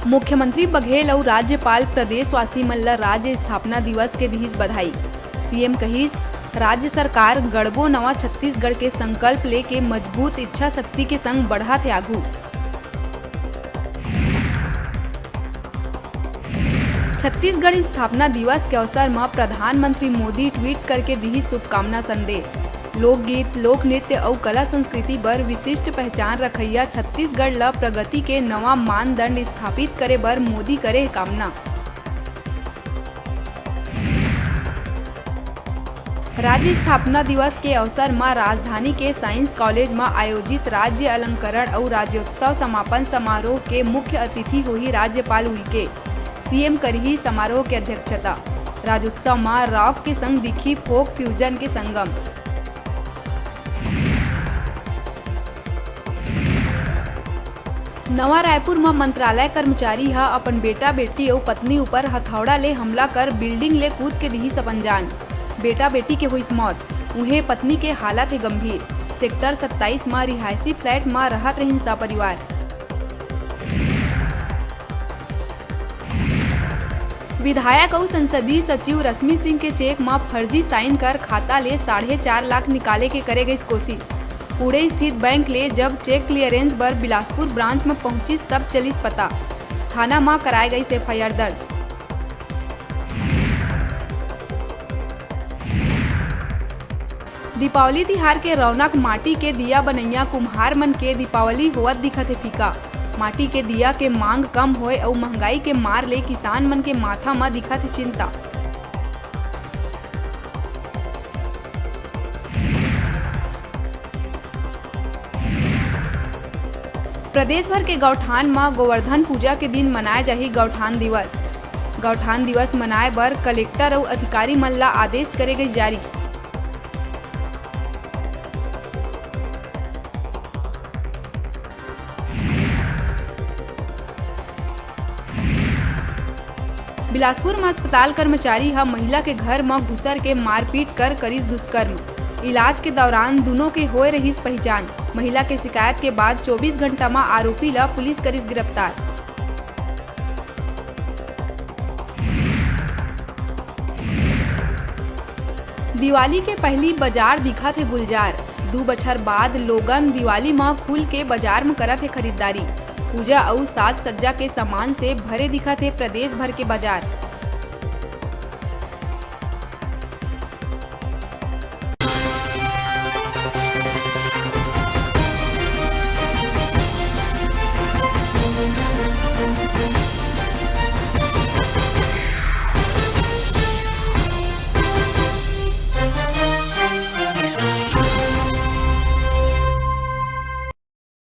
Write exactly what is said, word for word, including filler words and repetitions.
मुख्यमंत्री बघेल अउ राज्यपाल प्रदेशवासी मन ल राज्य स्थापना दिवस के दिहिस बधाई। सीएम कहिस, राज्य सरकार गढ़बो नवा छत्तीसगढ़ के संकल्प लेके मजबूत इच्छा शक्ति के संग बढ़त हे आगू। छत्तीसगढ़ स्थापना दिवस के अवसर म प्रधानमंत्री मोदी ट्वीट करके दिहिस शुभकामना संदेश। लोकगीत, लोकनृत्य अउ कला संस्कृति बर विशिष्ट पहचान रखइया छत्तीसगढ़ ल प्रगति के नवा मानदंड स्थापित करे बर मोदी करे कामना। राज्य स्थापना दिवस के अवसर म राजधानी के साइंस कॉलेज म आयोजित राज्य अलंकरण अउ राज्योत्सव समापन समारोह के मुख्य अतिथि होही राज्यपाल उइके। सीएम करही समारोह के अध्यक्षता। राज्योत्सव म रॉक के संग दिखी फोक फ्यूजन के संगम। नवा रायपुर म मंत्रालय कर्मचारी ह अपन बेटा-बेटी अउ पत्नी ऊपर हथौड़ा ले हमला कर बिल्डिंग ले कूद के दिहिस अपन जान। बेटा-बेटी के होइस मौत, उहें पत्नी के हालत हे गंभीर। सेक्टर सत्ताईस म रिहायशी फ्लैट म रहत रहिन सपरिवार। विधायक अउ संसदीय सचिव रश्मि सिंह के चेक म फर्जी साइन कर खाता ले साढ़े चार लाख निकाले के करे गइस कोशिश। पुणे स्थित बैंक ले जब चेक क्लियरेंस बर बिलासपुर ब्रांच म पहुंचिस, तब चलिस पता। थाना म कराए गइस एफआईआर दर्ज। दीपावली तिहार के रौनक माटी के दिया बनइया कुम्हार मन के दीपावली होवत दिखत हे फीका। माटी के दिया के मांग कम होए अउ महंगाई के मार ले किसान मन के माथा म दिखत हे चिंता। प्रदेश भर के गौठान म गोवर्धन पूजा के दिन मनाए जाही गौठान दिवस। गौठान दिवस मनाए बर कलेक्टर अउ अधिकारी मन ला आदेश करे गइस जारी। बिलासपुर म अस्पताल कर्मचारी ह महिला के घर म घुसर के मारपीट कर करिस दुष्कर्म। इलाज के दौरान दूनों के होए रहिस पहिचान। महिला के शिकायत के बाद चौबीस घंटा म आरोपी ल पुलिस करिस गिरफ्तार। दिवाली के पहिली बजार दिखत हे गुलजार। दू बछर बाद लोगन दिवाली म खुल के बजार म करत हे खरीददारी। पूजा अउ साज सज्जा के सामान से भरे दिखत हे प्रदेश भर के बजार।